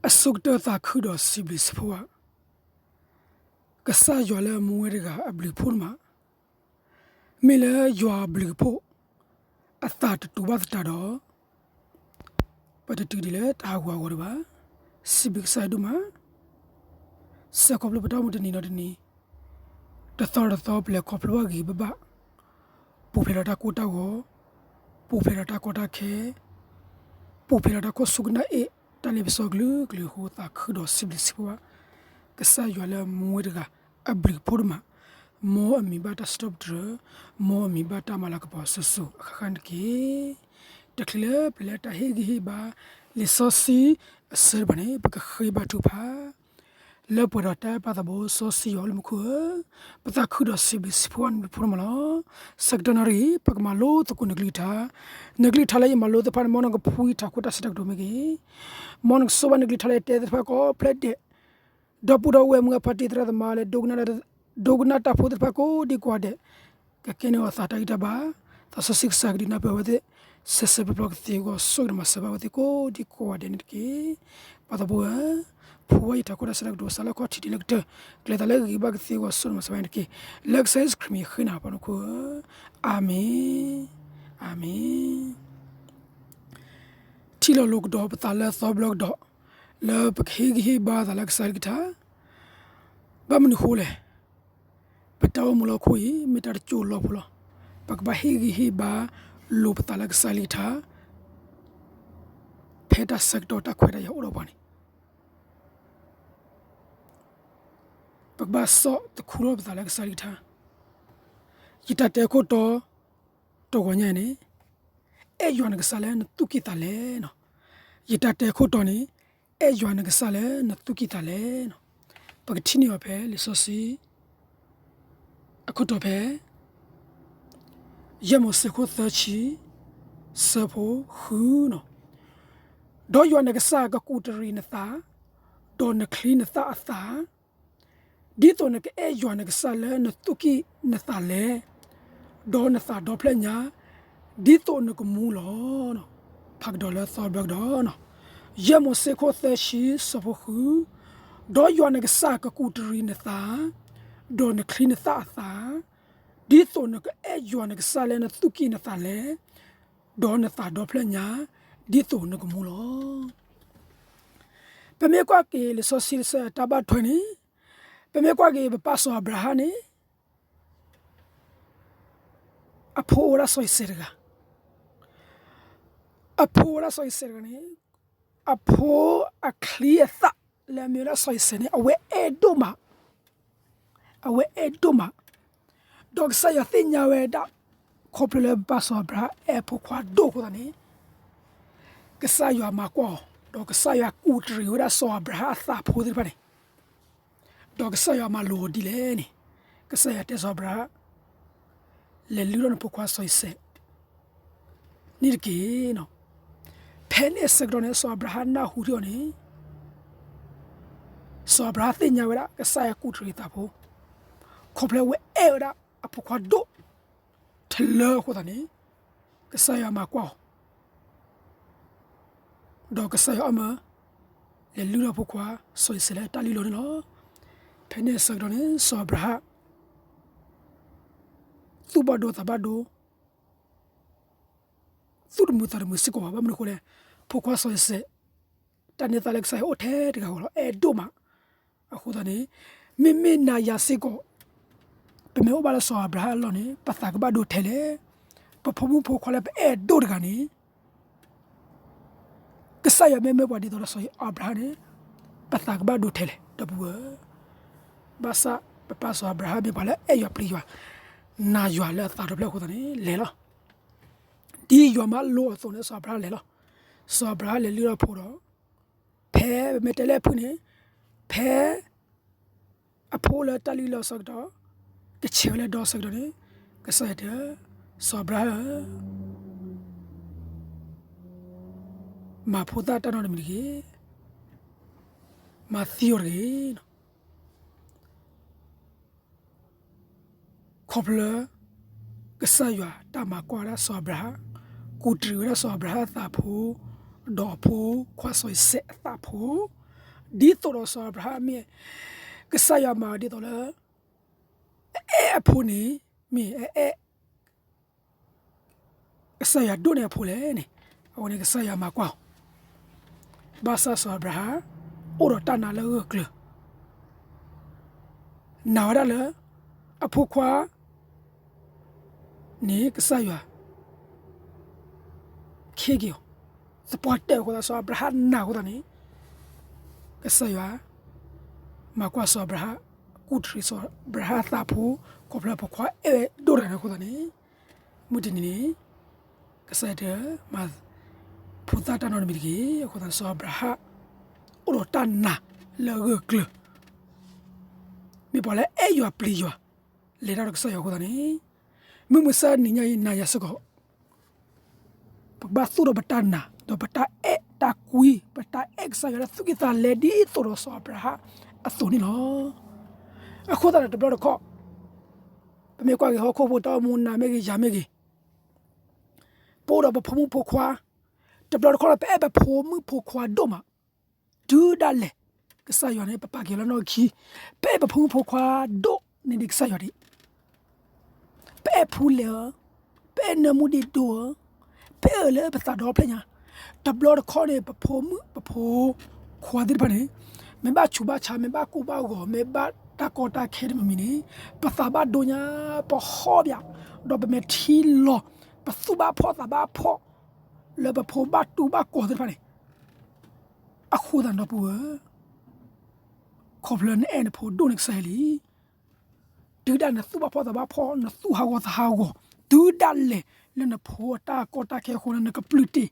အဆိကတၢၢ်သးခုဒီးစံးဘျုးစံးဖှိၣ်ဘၣ် ကစၢ်ယွၤလၢမူဝဲတဂၤအဘျုးအဖှိၣ်တမး, မ့ၢ်လၢယွၤအဘျုးအဖှိၣ် အသးတတူာ်ဘၣ်သတးဒီး ပတတုၤဒံးလၢတၢ်ဟးဂူာ်ဟးဂီၤဒံးဘၣ်. စံးဘျုးကစၢ်ယွၤဒိၣ်မး, စဲးခီဖျိပတၢ်အိၣ်မူတနံၤဒီးတနံၤ တသီဒီးတသီ ပလဲၤခီဖျိဘၣ်ဂ့ၤဂ့ၤဘၣ်ဘၣ်, ပူၤဖျဲးဒီးတၢ်ကိၢ်တၢ်ဂီၤ, ပူၤဖျဲးဒီးတၢ်ကီတၢ်ခဲ, ပူၤဖျဲးဒီးတၢ်ခိၣ်ဆူကနၣ်အ့ၣ်, တၢ်လ့ပစီကလုာ်ကလုာ်အဃိ သးခုဒီးစံးဘျုးစံးဖှိၣ်ဘၣ် ကစၢ်ယွၤလၢမူဝဲတဂၤအဘျုးအဖှိၣ်တမး, မ်အမံၤဘၣ်တၢ်စံးထီၣ်ပတြၢၤ, မ်အမံၤဘၣ်တၢ်မၤလၤကပီၤစိၤစိၤအဃၣ်ဃၣ်န့ၣ်တက့ၢ်. တချုးလၢပလဲၤတၢ်ဟ့ၣ်ဂံၢ်ဟ့ၣ်ဘါ လံာ်စီဆှံအဆၢတဖၣ်န့ၣ် ပကဃ့ဘါထုကဖၣ် လၢပှဲၤဒီးတၢ်အဲၣ်ပၢ်သးဘိစီဆှံယွၤအိၣ်လၢမူခိၣ်ဧၢ, ပသးခုဒီးစံးဘျုးစံးဖှိၣ်ဘၣ်နဘျုးဖှိၣ်န့ၣ်မးလီၤ. ဆၢကတီၢ်နၣ်ရံၣ် ပကမၤလိသကိးနကလုၢ်ကထါ, နကလုၢ်ကထါလၢယမၤလိသ့ၣ်တဖၣ်န့ၣ် မ်နကဖှူယထးခိၣ်တၢ်ဆၢတၢ်ကတိၤမ့ၢ်ဂ့ၤ, မ်နကဆိၣ်ဘၣ်နကလုၢ်ကထါလၢယတဲသ့ၣ်တဖၣ်ကိးဖျၢၣ်ဒဲး, ဒီပုၢ်ဒီဝဲၢ်မုၢ်အဖါတံၢ်သရၣ်သမါလၢ ဒိကနၣ်တၢ်ဖိသ့ၣ်တဖၣ်ကိးဒံကိးဂၤဒဲး ကကဲန့ၢ်အီၤသးတၢ်ဂံၢ်တၢ်ဘါ, သးစီဆှံကစၢ်ကဒုးနၢ်ပၢၢ်အဝဲသ့ၣ် ဆၢဆၢပျီပျီကသ့အဂီၢ် ဆိၣ်ဂ့ၤဒီးမၤစၢၤဘၣ်အဝဲသ့ၣ်ကိးဒံကိးဂၤဒဲးန့ၣ်တက့ၢ်. ပၢ်သးဘိဧၢ, ဖှူဝဲယထးခိၣ်တၢ်ဆၢတၢ်ကတိၤ စးလၢခီၣ်ထံးတုၤလၢကတၢၢ် ကျဲၤသးလၢဂ့ၤဘၣ်ကသ့အဂီၢ် ဆိၣ်ဂ့ၤဒီးမၤစၢၤဘၣ်န့ၣ်တက့ၢ်. လၢကစၢ်ယ့ၣ်ၡူးခရံာ်မံၤဃ့နၤပှၤမူခိၣ်ဧၢ, အၤမ့ၣ်, အၤမ့ၣ်. ထံၣ်လိာ်လိာ်ကဒီးပသးလၢသီဘျီကဒီး လၢပကဟ့ၣ်ဂံၢ်ဟ့ၣ်ဘါသးလၢကစၢ်ယွၤကလုၢ်ကထါ, ဘၣ်မနုၤဃိလဲၣ်. ပတၢ်အိၣ်မူလၢဟီၣ်ခိၣ်အံၤ မ့ၢ်တၢ်တစိၢ်လီၢ်ဖိလီၤ. ပကဘၣ်ဟ့ၣ်ဂံၢ်ဟ့ၣ်ဘါလိာ်ပသးလၢကစၢ်ယွၤကလုၢ်ကထါ, ဖဲတၢ်ဆၢကတီၢ်တၢ်ခွဲးတၢ်ယာ်အိၣ်ဒီးပှၤန့ၣ် ပကဘၣ်စိာ်သခူထီၣ်ပသးလၢကစၢ်ယွၤကလုၢ်ကထါ. ယတၢ်တဲခိၣ်တီ တဂီၤညါအံၤန့ၣ်, အဲၣ်ယွၤနကစၢ်လၢနသူၣ်ကံၢ်သးလဲနီၤ. ယတၢ်တဲခိၣ်တီန့ၣ်, အဲၣ်ယွၤနကစၢ်လၢနသူၣ်ကံၢ်သးလဲနီၤ. ပကထံၣ်န့ၢ်အီၤဖဲလံာ်စီဆှံ အခိၣ်တီဖဲ ယဲၢ်မိၤၡ့ခိၣ်သၢဆံ ဆၢဖိဃုနီၤ. ဒီးယွၤနကစၢ်ကကူးတရံးနသး, ဒီးနချံနသၣ်အသး, ဒ်သိးနကအဲၣ်ယွၤနကစၢ်လၢနသူၣ်ကံၢ်နသးလဲ, ဒီးနသးဒီဖျၢၣ်ညါ, ဒ်သိးနကမူလီၤ. ဖးကဒီးလၢသီဘျီကဒီး, ယဲၢ်မိၤၡ့ခိၣ်သၢဆံ ဆၢဖိဃု, ဒီးယွၤနကစၢ်ကကူးတရံးနသး, ဒီးနချံနသၣ်အသး, ဒ်သိးနကအဲၣ်ယွၤနကစၢ်လၢနသူၣ်ကံၢ်နသးလဲ, ဒီးနသးဒီဖျၢၣ်ညါ, ဒ်သိးနကမူလီၤ. ပမ့ၢ်ကွၢ်က့ၤလံာ်စီဆှံတဆၢအတၢ်ဘၣ်ထွဲန့ၣ်, ပမ့ၢ်ကွၢ်က့ၤပပၢ်စီၤအၤဘြၤဟၣ်န့ၣ်, အဖိအိၣ်ဝဲဒၣ်စီၤအံၤစဲးတဂၤ, အဖိအိၣ်ဝဲဒၣ်စီၤအံၤစဲးတဂၤန့ၣ်, အဖိအချံအသၣ်လၢအမ့ၢ်ဝဲဒၣ်စီၤအံၤစဲးန့ၣ် အဝဲအဲၣ်ဒိၣ်မး, အဝဲအဲၣ်ဒိၣ်မး, ဒီးကစၢ်ယွၤသ့ၣ်ညါဝဲဒၣ်, ခီဖျိလၢပပၢ်စီၤအၤဘြၤဟၣ်အဲၣ်အဖိခွါဒိၣ်အဃိသတးန့ၣ်, ကစၢ်ယွၤမၤကွၢ်အီၤ, ဒီးကစၢ်ယွၤကူးတရံးဝဲဒၣ်စီၤအၤဘြၤဟၣ်အသးဖိသ့ၣ်တဖၣ်န့ၣ်, ဒီးကစၢ်ယွၤမၤလိာ်အီၤဒ်လဲၣ်န့ၣ်, ကစၢ်ယွၤတဲစီၤအၤဘြၤဟၣ်, လဲၤလုၢ်ထီၣ်နဖိခွါစီၤအံၤစဲး န့ၣ်တက့ၢ်. ဖဲန့ၣ်အဆၢကတီၢ်န့ၣ် စီၤအၤဘြၤဟၣ်နၢ်ဟူထံအီၤန့ၣ်, စီၤအၤဘြၤဟၣ်သ့ၣ်ညါဝဲဒၣ် ကစၢ်ယွၤကူးတရံးအသးဖိ, ခီဖျိဝဲအဲၣ်ဝဲဒၣ်အဖိခွါဒိၣ် ထလၢအဃိသတးန့ၣ်, ကစၢ်ယွၤမၤကွၢ်အီၤ, ဒီးကစၢ်ယွၤအီၣ်မၢ လဲၤလုၢ်ထီၣ်ဖိခွါစီၤအံၤစဲးလၢတၢ်လုၢ်လီၢ်န့ၣ်လီၤ. ဖဲန့ၣ်အဆၢကတီၢ်န့ၣ် စီၤအၤဘြၤဟၣ် သူၣ်ဘၣ်ဒိသးဘၣ်ဒိ, သူၣ်တမုာ်သးတမုာ်စ့ၢ်ကီးဘၣ်. ဘၣ်မနုၤအဃိလဲၣ်, ဖိခွါစီၤအံၤစဲး တၢ်န့ၢ်သါလၢကစၢ်ယွၤအိၣ်ထဲတဂၤဧိၤလီၤ, အဲၣ်ဒိၣ်မး. အဃိသတးန့ၣ်, မ့မ့ၢ်နၤယၤစ့ၢ်ကီး, ပမ့ၢ်အိၣ်ဘၣ်လၢစီၤအၤဘြၤဟၣ်အလီၢ်န့ၣ် ပသးကဘၣ်ဒိထဲလဲၣ်. ပဖိမုၣ်ဖိခွါလၢပအဲၣ်ဒိၣ်တဂၤန့ၣ် ကစၢ်ယွၤမ့ၢ်မၢပှၤဒ်သိးဒီးစီၤအၤဘြၤဟၣ်န့ၣ်, ပသးကဘၣ်ဒိထဲလဲၣ် ဒီပုၢ်ဝဲၢ်. ဘၣ်ဆၣ်ပပၢ်စီၤအၤဘြၤဟၣ်မ့ၢ်ပှၤလၢအဲၣ်ယွၤပျံၤယွၤ, နာ်ယွၤလၢအသးဒီဖျၢၣ်အဃိသတးန့ၣ် လဲၤလီၤ. ဒ်ယွၤမၢလိာ်အသိးန့ၣ် စီၤအၤဘြၤဟၣ်လဲၤလီၤ. စီၤအၤဘြၤဟၣ်လဲၤလုၢ်ထီၣ်ဖိဒီး, ဖဲပမ့ၢ်တဲလၢအဖုၣ်န့ၣ်, ဖဲ အဖိလၢတၢ်လုၢ်လီၢ်အဆၢကတီၢ်, ကဆဲးဝဲလၢဒီအဆၢကတီၢ်န့ၣ်, ကစၢ်ယွၤတဲ, စီၤအၤဘြၤဟၣ်ဧၢ, မၤဖိသၣ်တၢ်နီတမံၤတဂ့ၤ, မၤသံအီၤတဂ့ၤ. ခီဖျိလၢ ကစၢ်ယွၤတၢ်မၤကွၢ်ဝဲဒၣ်စီၤအၤဘြၤဟၣ်, ကူးတရံးဝဲဒၣ်စီၤအၤဘြၤဟၣ်အသးဖိ, ဒီးအဖိခွါစီၤအံၤစဲးအသးဖိ, ဒ်သိးဒီးစီၤအၤဘြၤဟၣ်မ့ၢ် ကစၢ်ယွၤမၤဒ်သိးလၢ အအဲၣ်အဖိန့ၣ် မ့ၢ်အအဲၣ် ကစၢ်ယွၤဒိၣ်န့ၢ်အဖိလဲၣ်န့ၣ်, အဝဲန့ၣ်ကစၢ်ယွၤမၤကွၢ်အီၤ, ဘၣ်ဆၣ်စီၤအၤဘြၤဟၣ် အိၣ်ဒီးတၢ်နာ်လၢအဂၢၢ်ကျၢၤ, နာ်ဝဲဒၣ်လၢ အဖိခွါ န့ၣ်ကစၢ်ယွၤ ခ့က့ၤအီၤ, သပှၢ်တၢၢ်အဃိသတး စီၤအၤဘြၤဟၣ်နာ်အဃိသတးန့ၣ်, ကစၢ်ယွၤ မၤကွၢ်စီၤအၤဘြၤဟၣ်, ကူၣ်တရံးစီၤအၤဘြၤဟၣ်အသးဖိ, ခီဖျိအဖိခွါအဲၣ်ဒိၣ်တဂၤန့ၣ်အဃိသတးန့ၣ်, မုၢ်တနံၤန့ၣ် ကစၢ်ယွၤတမၤ ဖိသၣ်တၢ်နီတမံၤတဂ့ၤ. အဃိသတး စီၤအၤဘြၤဟၣ် အိၣ်ဒီးတၢ်နာ်လၢအဂၢၢ်ကျၢၤ, မ့ၢ်ပှၤလၢအဲၣ်ယွၤပျံၤယွၤ လဲၤတၢ်ဒီးကစၢ်ယွၤအဃိသတးန့ၣ်, မုၢ်မဆါတနံၤညါအံၤ နၤယၤစ့ၢ်ကီး ပကဘၣ်သူၣ်ထီၣ်ပတၢ်နာ် ဒီးပတၢ်အဲၣ်တၢ်ကွံ, ပတၢ်အဲၣ်ကစၢ်ယွၤလၢသူၣ်ကံၢ်သးလဲဒ်သိးဒီးစီၤအၤဘြၤဟၣ်အသိးန့ၣ်လီၤ. အဃိသတးန့ၣ် တဘျီတခီၣ် ပမ့ၢ်ကွၢ်က့ၤဟီၣ်ခိၣ်ဖိတၢ်အိၣ်မူနၤမ့ၢ်ဂ့ၤယၤမ့ၢ်ဂ့ၤ, ပအိၣ်ဒီးပဖိမုၣ်ဖိခွါ, တဘျီတခီၣ်န့ၣ် ပအဲၣ်ပဖိမုၣ်ဖိခွါဒိၣ်မး, တုၤဒၣ်လဲာ် ကစၢ်ယွၤန့ၣ် ပပာ်က့ၤလီၤနီၢ်ခံ, ပအဲၣ်ပဖိမုၣ်ဖိခွါဒိၣ်န့ၢ်ဒံးကစၢ်ယွၤဒံး, ပအဲၣ်ဖူလဲၢ်ဧၢ, ပအဲၣ်နၢမူဒံးဒိၣ်ဧၢ, ပအဲၣ်အၢလၢပသးဒီဖျၢၣ်ညါ, တဘျီတခီၣ်န့ၣ် ပဖိမုၣ်ပဖိခွါသ့ၣ်တဖၣ်န့ၣ် မ့ၢ်ဘၣ်ဆူးဘၣ်ဆါ မ့ၢ်ဘၣ်ကိၢ်ဘၣ်ဂီၤ မ့ၢ်ဘၣ်တၢ်ကီတၢ်ခဲတမံၤမံၤန့ၣ် ပသးဘၣ်ဒိညါ, ပဟီၣ်ဘၣ်, ဒီးပမဲာ်ထံလီၤ, ပသူၣ်ဘၣ်ဖှီၣ်သးဘၣ်ဖှီၣ်, လၢပဖိဘၣ်တူၢ်ဘၣ်ကီၤသ့ၣ်တဖၣ်န့ၣ်, အဃိသတးဒီပုၢ်ဝဲၢ် ခီဖျိနအဲၣ်နဖိဒိၣ်န့ၢ်ကစၢ်ယွၤလံ, တုၤဒၣ်နသူၣ်ဘၣ်ဖှီၣ်သးဘၣ်ဖှီၣ် နသူၣ်ဟးဂီၤသးဟးဂီၤ, တုၤဒၣ်လဲာ်လၢနဖိအတၢ်ကီတၢ်ခဲအဃိန့ၣ် နကပျုၢ်တ့ၢ်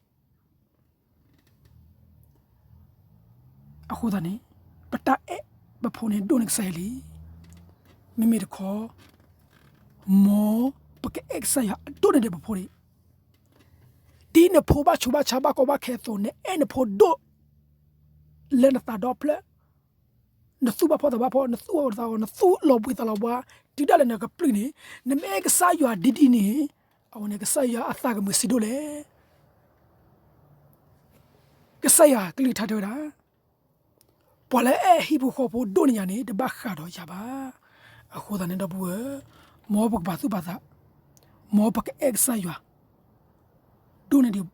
အဃိသတးန့ၣ် ပတၢ်အဲၣ်ပဖိန့ၣ်ဒိၣ်န့ၢ်ကစၢ်ယွၤလံ. မ့မ့ၢ်တခီ မ်ပကအဲၣ်ကစၢ်ယွၤအဒိၣ်န့ၢ်ဒံးပဖိန့ၣ်, ဒ်နဖိဘၣ်ဆူးဘၣ်ဆါဘၣ်ကီဘၣ်ခဲအသိး နအဲၣ်နဖိဒိၣ် လၢနသးဒီဖျၢၣ်, နသူၣ်ဘၣ်ဖှီၣ်သးဘၣ်ဖှီၣ်, နသူၣ်အီၤသးအီၤ, နသူၣ်လီၤဘှံးသးလီၤဘှါ, တုၤဒၣ်လဲာ်နကပျုၢ်န့ၣ်, နမ့ၢ်အဲၣ်ကစၢ်ယွၤဒ်ဒ်န့ၣ်, အဝဲန့ၣ်ကစၢ်ယွၤအသးကမုာ်ဆံးဒိၣ်လဲၣ်. ကစၢ်ယွၤကလုၢ်ကထါတဲဝဲဒၣ်, ပှၤလၢအအဲၣ်ဟံၣ်ဖိဃီဖိဒိၣ်န့ၢ်ယၤန့ၣ် တဘၣ်ဃးဒီးယၤဘၣ်. အဃိသတးန့ၣ်ဒီပုၢ်ဝဲၢ်, မ်ပကပာ်သူၣ်ပာ်သး, မ်ပကအဲၣ်ကစၢ်ယွၤ ဒိၣ်န့ၢ်ဒံး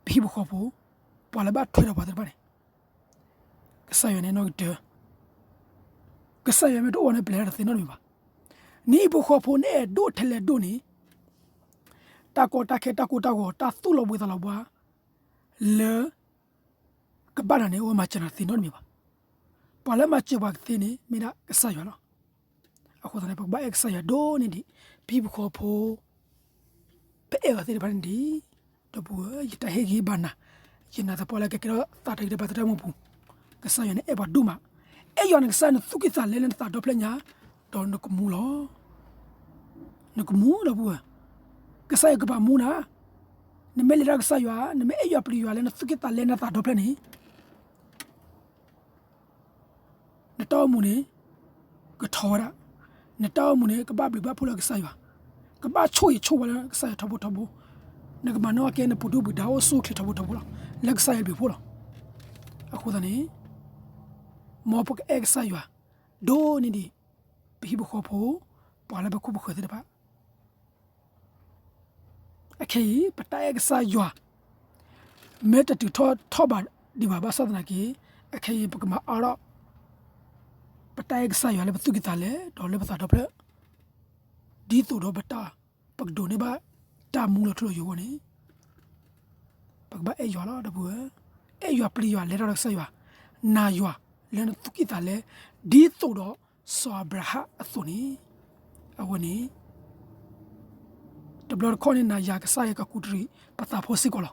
ပဟံၣ်ဖိဃီဖိ, ပှၤလၢဘၣ်ထွဲဒီးပှၤသ့ၣ်တဖၣ်န့ၣ်, ကစၢ်ယွၤန့ၣ်နီၢ်ကတၢၢ်, ကစၢ်ယွၤမ့ၢ်တအိၣ်န့ၣ်ပျဲၤတၢ်တသ့နီတမံၤဘၣ်. နဟံၣ်ဖိဃီဖိနအဲၣ်ဒိၣ်ထဲလဲၣ်ဒိၣ်န့ၣ်, တၢ်ကီတၢ်ခဲတၢ်ကိၢ်တၢ်ဂီၤ တၢ်သူၣ်လီၤဘှံးသးလီၤဘှါ လၢ ကဘၣ်နၤန့ၣ် အိၣ်မၤစၢၤနၤတသ့နီတမံၤဘၣ်. ပှၤလၢမၤစၢၤပှၤကသ့န့ၣ် မ့ၢ်ဒၣ်ကစၢ်ယွၤလီၤ. အဃိသတးန့ၣ် ပကဘၣ်အဲၣ်ကစၢ်ယွၤဒိၣ်န့ၢ်ဒံး ပဟံၣ်ဖိဃီဖိ ပအဲၣ်အီၤသ့ၣ်တဖၣ်န့ၣ်ဒံး, ဒီပုၢ်ဝဲၢ် ယတၢ်ဟ့ၣ်ဂံၢ်ဘါနၤ, ယနာ်သပှၢ်လၢကကဲထီၣ်သးတဂ့ၤတဘၣ်သတၢ်မူပူၤ, ကစၢ်ယွၤန့ၣ်အဲၣ်ပှၤဒိၣ်မး, အဲၣ်ယွၤန့ၣ်ကစၢ်ယွၤန့ၣ်သူၣ်ကံၢ်သးလဲလၢနသးဒီဖျၢၣ်ညါ, ဒီးနကမူလီၤ. နကမူဒီပုၢ်ဝဲၢ်, ကစၢ်ယွၤကဘၣ်မူနၤ, နမ့ၢ်လဲၤတၢ်ကစၢ်ယွၤ, နမ့ၢ်အဲၣ်ယွၤပျံၤယွၤလၢနသူၣ်ကံၢ်သးလဲနသးဒီဖျၢၣ်န့ၣ် နတၢ်အိၣ်မူန့ၣ် ကထီဝဲဒၣ်, နတၢ်အိၣ်မူန့ၣ် ကဘၣ်ဘျုးဘၣ်ဖှိၣ်လၢကစၢ်ယွၤ, ကဘၣ်ဆိၣ်ဂ့ၤဆိၣ်ဝါလၢကစၢ်ယွၤထီဘိထီဘိ, နကမၤနီၣ်ကဲနပူၤဒိၣ်ပူၤဒါအိၣ်ဆူၣ်အိၣ်ချ့ထီဘိထီဘိလီၤ, လၢကစၢ်ယွၤဘျုးဖှိၣ်လီၤ. အဃိသတးန့ၣ် မ်ပကအဲၣ်ကစၢ်ယွၤ ဒိၣ်န့ၢ်ဒံး ပဟံၣ်ဖိဃီဖိ, ပှၤလၢပခိၣ်ပဃၢၤသ့ၣ်တဖၣ် အခဲအံၤ ပတၢ်အဲၣ်ကစၢ်ယွၤ မ့ၢ်တတုၤထီၣ်ထီၣ်ဘးဒံးဘၣ် ဘၣ်ဆၣ်သနာ်က့ အခဲအံၤ ပကမၤအါထီၣ် ပတၢ်အဲၣ်ကစၢ်ယွၤလၢပသူၣ်ကံၢ်သးလဲ ဒီးလၢပသးဒီဖျၢၣ် ဒ်သိးဒီးပတၢ် ပကဒိးန့ၢ်ဘၣ်တၢ်မူလီၤထူလီၤယိာ်အဂီၢ်န့ၣ် ပကဘၣ်အဲၣ်ယွၤလီၤ ဒီပုၢ်ဝဲၢ်, အဲၣ်ယွၤပျံၤယွၤလဲၤတၢ်ဒီးကစၢ်ယွၤ, နာ်ယွၤလၢနသူၣ်ကံၢ်သးလဲ ဒ်သိးဒီးစီၤအၤဘြၤဟၣ်အသိးန့ၣ်, အဝဲန့ၣ် တဘျီတခီၣ်န့ၣ် နၤယၤကစၢ်ယွၤကကူးတရံးပသးဖိစ့ၢ်ကီးလီၤ.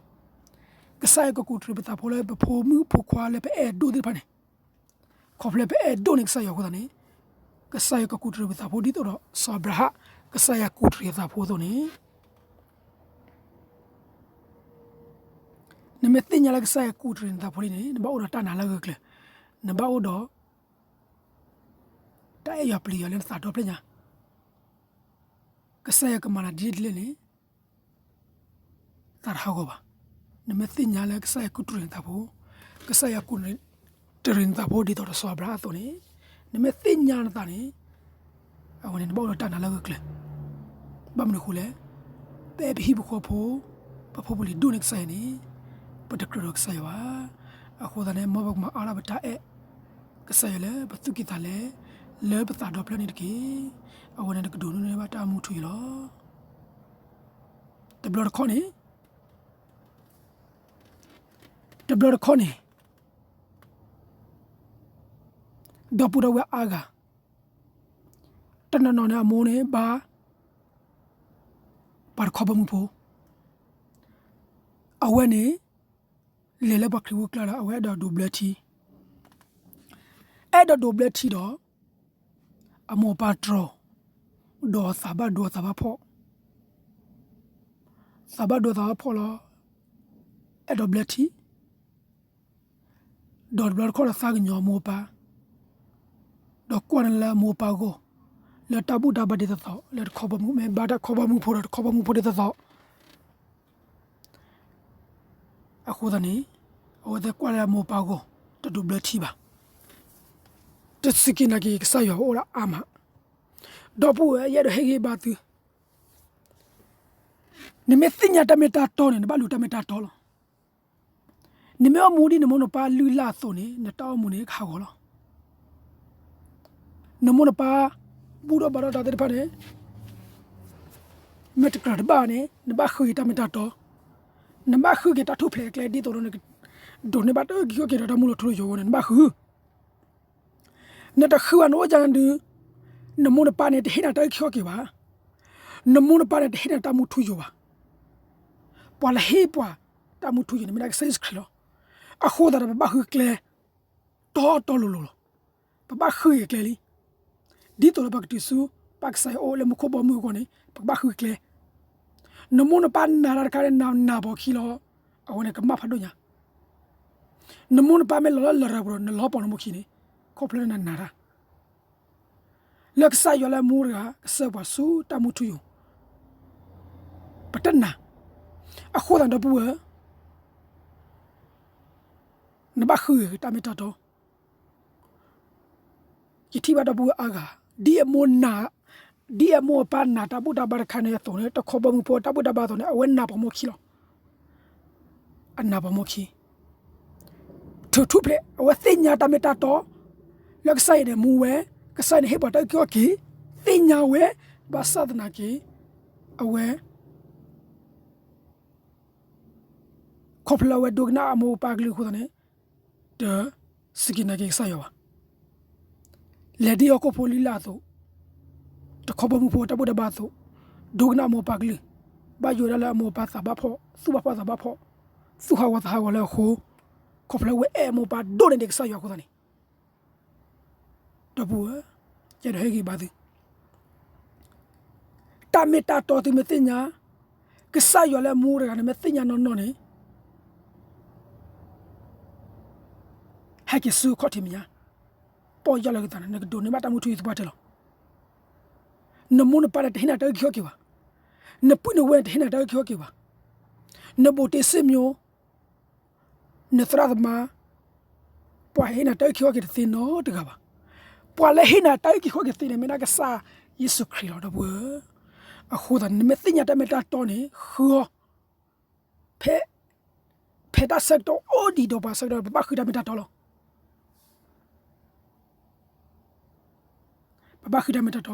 ကစၢ်ယွၤကကူးတရံးပသးဖိလၢပဖိမုၣ်ဖိခွါလၢပအဲၣ်ဒိၣ်သ့ၣ်တဖၣ်န့ၣ်, ခီဖျိပအဲၣ်ဒိၣ်န့ၢ်ကစၢ်ယွၤအဃိသတးန့ၣ်, ကစၢ်ယွၤကကူးတရံးပသးဖိဒ်သိးဒီးစီၤအၤဘြၤဟၣ် ကစၢ်ယွၤကူးတရံးအသးဖိအသိးန့ၣ် နမ့ၢ်သ့ၣ်ညါလၢကစၢ်ယွၤကူးတရံးနသးဖိလံန့ၣ် နဘၣ်အိၣ်ဒီးတၢ်နာ်လၢအဂၢၢ်ကျၢၤ, နဘၣ်အိၣ်ဒီး တၢ်အဲၣ်ယွၤပျံၤယွၤလၢနသးဒီဖျၢၣ်ညါ, ကစၢ်ယွၤကမၤနၤဒ်လဲၣ်ဒ်လဲၣ်န့ၣ် သးတဟးဂီၤဘၣ်. နမ့ၢ်သ့ၣ်ညါလၢကစၢ်ယွၤကူးတရံးနသးဖိ, ကစၢ်ယွၤကူး တရံးနသးဖိဒ်သိးစီၤအၤဘြၤဟၣ်အသိးန့ၣ်, နမ့ၢ်သ့ၣ်ညါနသးန့ၣ်, အဝဲန့ၣ်နဘၣ်အိၣ်ဒီးတၢ်နာ်လၢအဂၢၢ်ကျၢၤ, ဘၣ်မနုၤအဃိလဲၣ်, ပအဲၣ်ပဟံၣ်ပဃီဖိ, ပဖိပလံၤဒိၣ်န့ၢ်ကစၢ်ယွၤန့ၣ်, ပတကြၢးဒီးကစၢ်ယွၤဘၣ်. အဃိသတးန့ၣ် မ်ပကမၤအါထီၣ်ပတၢ်အဲၣ်ကစၢ်ယွၤလၢပသူၣ်ကံၢ်သးလဲ, လၢပသးဒီဖျၢၣ်န့ၣ်တက့ၢ်. အဝဲန့ၣ်နကဒိးန့ၢ်ဘၣ်တၢ်မူထူယိာ်လီၤ. တဘျီတခီၣ်န့ၣ်, တဘျီတခီၣ်န့ၣ်, ဒီပုၢ်ဒီဝဲၢ်အါဂၤ, တနီၤနီၤန့ၣ်အမိၢ်န့ၣ်ဘါ ပှၤတခီဘီမုၢ်ဖိ, အဝဲန့ၣ် လဲၤလၢပှၤခရံာ်ဖိကျါဒီး အဝဲအဲၣ်ဒိးဒိးဘျၢထံ, အဲၣ်ဒိးဒိးဘျၢထံဒီး အမိၢ်အပၢ်တြီ, ဒီးသးဘၣ်ဒိသးဘၣ်ဖှီၣ်, သးဘၣ်ဒိသးဘၣ်ဖှီၣ်လီၤ. အဲၣ်ဒိးဘျၢထံ, ဒီးတဘျီတခီၣ်ဒီးသးကညီၤအမိၢ်အပၢ်, ဒီးကွၢ်န့ၢ်လၢအမိၢ်အပၢ်အဂီၢ်, လၢတၢ်ဘူၣ်တၢ်ဘါဒ်သိးသိး, လၢတခီဘီမုၢ်, မ့ၢ်ဘါတၢ်ခီဘီမုၢ်ဖိဒီးတခီဘီမုၢ်ဖိဒ်သိးသိး, အဃိသတးန့ၣ်, အဝဲသ့ၣ်ကွၢ်လၢအမိၢ်အပၢ်အဂီၢ်, တဒိးဘျၢထံဘၣ်. တစူၢ်က့ၤနာ်က့ၤကစၢ်ယွၤအိၣ်ဒၣ်အါမး. ဒီပုၢ်ဝဲၢ်, ယအဲၣ်ဒိးဟ့ၣ်ဂံၢ်ဘါသု, နမ့ၢ်သ့ၣ်ညါတၢ်မ့ၢ်တၢ်တီန့ၣ် နဘၣ်လူၤတၢ်မ့ၢ်တၢ်တီလီၤ. နမ့ၢ်အိၣ်မူဒ်နမိၢ်နပၢ်လုၢ်လၢ်အသိးန့ၣ် နတၢ်အိၣ်မူန့ၣ်ကဟးဂီၤလီၤ. နမိၢ်နပၢ်ဘူၣ်ထီၣ်ဘါထီၣ်တၢ်သ့ၣ်တဖၣ်န့ၣ်, မ့ၢ်တကြၢးတဘၣ်န့ၣ် နဘၣ်ဃုက့ၤတၢ်မ့ၢ်တၢ်တီ, နဘၣ်ဃုက့ၤတၢ်ထူၣ်ဖျဲးအကျဲဒ်သိးဒီး နကဒိးန့ၢ်ဘၣ်တၢ်အုၣ်က့ၤခီၣ်က့ၤဒီးတၢ်မူလီၤထူလီၤယိာ်အဂီၢ်န့ၣ် နဘၣ်ဃု နတဃုဘၣ်နအိၣ်ကန့ၣ်ဒုး, နမိၢ်နပၢ်န့ၣ် တဟ့ၣ်နၤတၢ်အုၣ်က့ၤခီၣ်က့ၤဘၣ်. နမိၢ်နပၢ်န့ၣ် တဟ့ၣ်နၤတၢ်မူထူယိာ်ဘၣ်. ပှၤလၢဟ့ၣ်ပှၤတၢ်မူထူယိာ်န့ၣ် မ့ၢ်ဒၣ်ကစၢ်ယ့ၣ်ၡူးခရံာ်လီၤ. အဃိသတးဒီး ပဘၣ်ဃုကျဲ တီတီလိၤလိၤလီၤ. ပဘၣ်ဃုက့ၤကျဲလံ. ဒ်သိးလၢပကတုၤဆူ ပၢ်ကစၢ်ယွၤအိၣ်လၢမူခိၣ်ဘီမုၢ်အဂီၢ်န့ၣ် ပကဘၣ်ဃုကျဲ. နမိၢ်နပၢ်နာ်တၢ်တခါန့ၣ် နနာ်ပိာ်ခံလီၤ. အဝဲန့ၣ်ကမၣ်ဖးဒိၣ်ညါ. နမိၢ်နပၢ်မ့ၢ်လီၤလၢလရာ်ပူၤဒီး နလီၤပိာ်နမိၢ်ခံန့ၣ်, ခီဖျိလၢနနာ်တၢ် လၢကစၢ်ယွၤလၢအမူတဂၤ ကစၢ်ပှၤဆူတၢ်မူထူယိာ်, ပတနာ်. အဃိသတးဒီပုၢ်ဝဲၢ်, နဘၣ်ဃုက့ၤတၢ်မ့ၢ်တၢ်တီ. ယထံၣ်ဘၣ်ဒီပုၢ်ဝဲၢ်အါဂၤ, ဒ်အမိၢ်နာ်, ဒ်အမိၢ်အပၢ်နာ်တၢ်ဘူၣ်တၢ်ဘါတခါန့ၣ်အသိးန့ၣ်, တခီဘီမုၢ်ဖိတၢ်ဘူၣ်တၢ်ဘါအသိးန့ၣ် အဝဲနာ်ပိာ်မိၢ်ခံလီၤ. အနာ်ပိာ်မိၢ်ခံ ထုးထူၣ်ဖျဲး အဝဲသ့ၣ်ညါတၢ်မ့ၢ်တၢ်တီ, လၢကစၢ်ယွၤန့ၣ်မူဝဲ, ကစၢ်ယွၤန့ၣ်ဟ့ၣ်ပှၤတၢ်အုၣ်က့ၤခီၣ်က့ၤ, သ့ၣ်ညါဝဲ, ဘၣ်ဆၣ်သနာ်က့ အဝဲ ခီဖျိလၢအဝဲဒိကနၣ်အမိၢ်အပၢ်ကလုၢ်အဃိသတးန့ၣ်, တစူၢ်က့ၤနာ်က့ၤကစၢ်ယွၤဘၣ်. လဲၤဒ်ဟီၣ်ခိၣ်ဖိလုၢ်လၢ်အသိး, တခီဘီမုၢ်ဖိတၢ်ဘူၣ်တၢ်ဘါအသိး, ဒိကနၣ်အမိၢ်အပၢ်ကလုၢ်, ဘၣ်ယိၣ်ဝဲဒၣ်လၢအမိၢ်အပၢ်သးဘၣ်ဖှီၣ်, သူၣ်ဘၣ်ဖှီၣ်သးဘၣ်ဖှီၣ်, သူၣ်ဟးဂီၤသးဟးဂီၤလၢအဃိ, ခီဖျိလၢအဝဲအဲၣ်အမိၢ်အပၢ်ဒိၣ်န့ၢ်ဒံးကစၢ်ယွၤအဃိသတးန့ၣ် ဒီပုၢ်ဝဲၢ်, ယအဲၣ်ဒိးဟ့ၣ်ဂံၢ်ဘါသု, တၢ်မ့ၢ်တၢ်တီသုမ့ၢ်သ့ၣ်ညါ, ကစၢ်ယွၤလၢအမူတဂၤန့ၣ် မ့ၢ်သ့ၣ်ညါနီၢ်နီၢ်န့ၣ်, ဟဲက့ၤဆူခီၣ်ထံးမဲာ်ညါ, ပီၢ်ယၢ်လီၤက့ၤသးန့ၣ် နကဒိးန့ၢ်ဘၣ်တၢ်မူထူယိာ်သပှၢ်တၢၢ်လီၤ. နမိၢ်နပၢ်န့ၣ် တဟ့ၣ်နၤတၢ်အုၣ်က့ၤခီၣ်က့ၤဘၣ်. နပုၢ်နဝဲၢ်န့ၣ် တဟ့ၣ်နၤတၢ်အုၣ်က့ၤခီၣ်က့ၤဘၣ်. နဘူးတ့စ့ၣ်မျိာ် နသရၣ်သမါ, ပှၤဟ့ၣ်နၤတၢ်အုၣ်က့ၤခီၣ်က့ၤတသ့နီတဂၤဘၣ်. ပှၤလၢဟ့ၣ်နၤတၢ်အုၣ်က့ၤခီၣ်က့ၤသ့န့ၣ် မ့ၢ်ဒၣ်ကစၢ်ယ့ၣ်ၡူးခရံာ်လီၤ ဒီပုၢ်ဝဲၢ်. အဃိသတးန့ၣ် နမ့ၢ်သ့ၣ်ညါတၢ်မ့ၢ်တၢ်တီန့ၣ် ဃုအီၤ, ဖဲ, ဖဲတၢ်ဆၢကတီၢ်အိၣ်ဒံးဒီးပှၤဆၢကတီၢ် ပဘၣ်ဃုတၢ်မ့ၢ်တၢ်တီလီၤ. ပဘၣ်ဃုတၢ်မ့ၢ်တၢ်တီ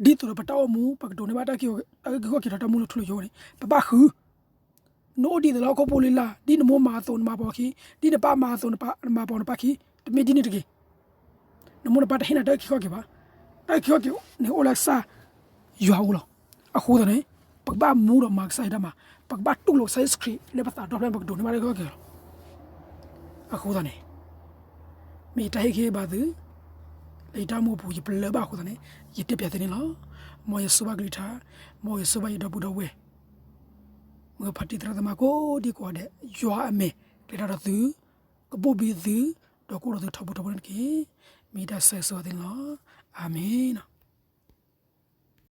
ဒ်သိးဒီးပတၢ်အိၣ်မူ ပကဒိးန့ၢ်ဘၣ်တၢ်အုၣ်က့ၤခီၣ်က့ၤဒီး တၢ်မူလီၤထူလီၤယိာ်န့ၣ် ပဘၣ်ဃု. နအိၣ်ဒ်သိးလၢဟီၣ်ခိၣ်ဖိလုၢ်လၢ်, ဒ်နမိၢ်မၤအသိးနမၤပိာ်အခံ, ဒ်နပၢ်မၤအသိးနမၤပိာ်နပၢ်ခံ, တမ့ၢ်ဒ်န့ၣ်တဂ့ၤ. နမိၢ်နပၢ်တဟ့ၣ်နၤတၢ်အုၣ်က့ၤခီၣ်က့ၤဘၣ်. တၢ်အုၣ်က့ၤခီၣ်က့ၤန့ၣ်အိၣ်လၢကစၢ်ယွၤအအိၣ်လီၤ. အဃိသတးန့ၣ် ပကဘၣ်မူဒီးမၤကစၢ်ယွၤတၢ်မၤ, ပကဘၣ်တူၢ်လိာ်ကစၢ်ယ့ၣ်ၡူးခရံာ်လၢပသးဒီဖျၢၣ် ပကဒိးန့ၢ်ဘၣ်တၢ်အုၣ်က့ၤခီၣ်က့ၤလီၤ. အဃိသတးန့ၣ် မ့ၢ်ယတၢ်ဟ့ၣ်ဂံၢ်ဟ့ၣ်ဘါသု လၢယတၢ်အိၣ်မူအပူၤ ယပလၢၢ်ဘၣ်အဃိသတးန့ၣ် ယတဲပၠးသုန့ၣ်လီၤ. မ်ယစိာ်ဘၣ်ကလုၢ်ကထါ, မ်ယစိာ်ဘၣ်ယဒီပုၢ်ဒီဝဲၢ်, မ်ဖါတံၢ်သရၣ်သမါကိးဒံကိးဂၤဒဲး ယွၤအမဲာ် ကဲထီၣ်ဒီးသု, ကဘိၣ်ဘံသု, ဒီးကအိၣ်ဒီးသုထီဘိထီဘိန့ၣ်တက့ၢ်. မ့ၢ်ယတၢ်ဆၢဂ့ၤဆၢဝါသုန့ၣ်လီၤ. အၤမ့ၣ်.